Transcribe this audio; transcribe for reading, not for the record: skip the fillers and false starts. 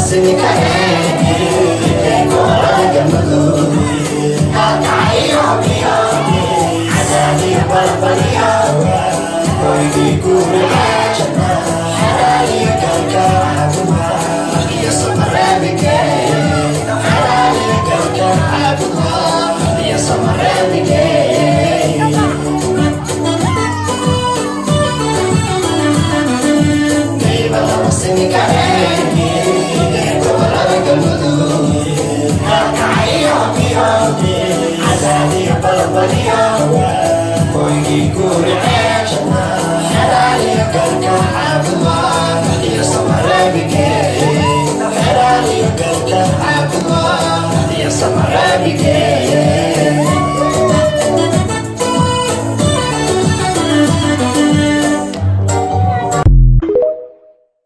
Simi karee, gobolada Galmudug, Gaalkacyo iyo Cadaadiyo Balbaliyo, hoygii guuraha, Xeraaliyo Galka iyo Samareebige, Xeraaliyo Galka iyo Samareebige. Neiba lama simi karee.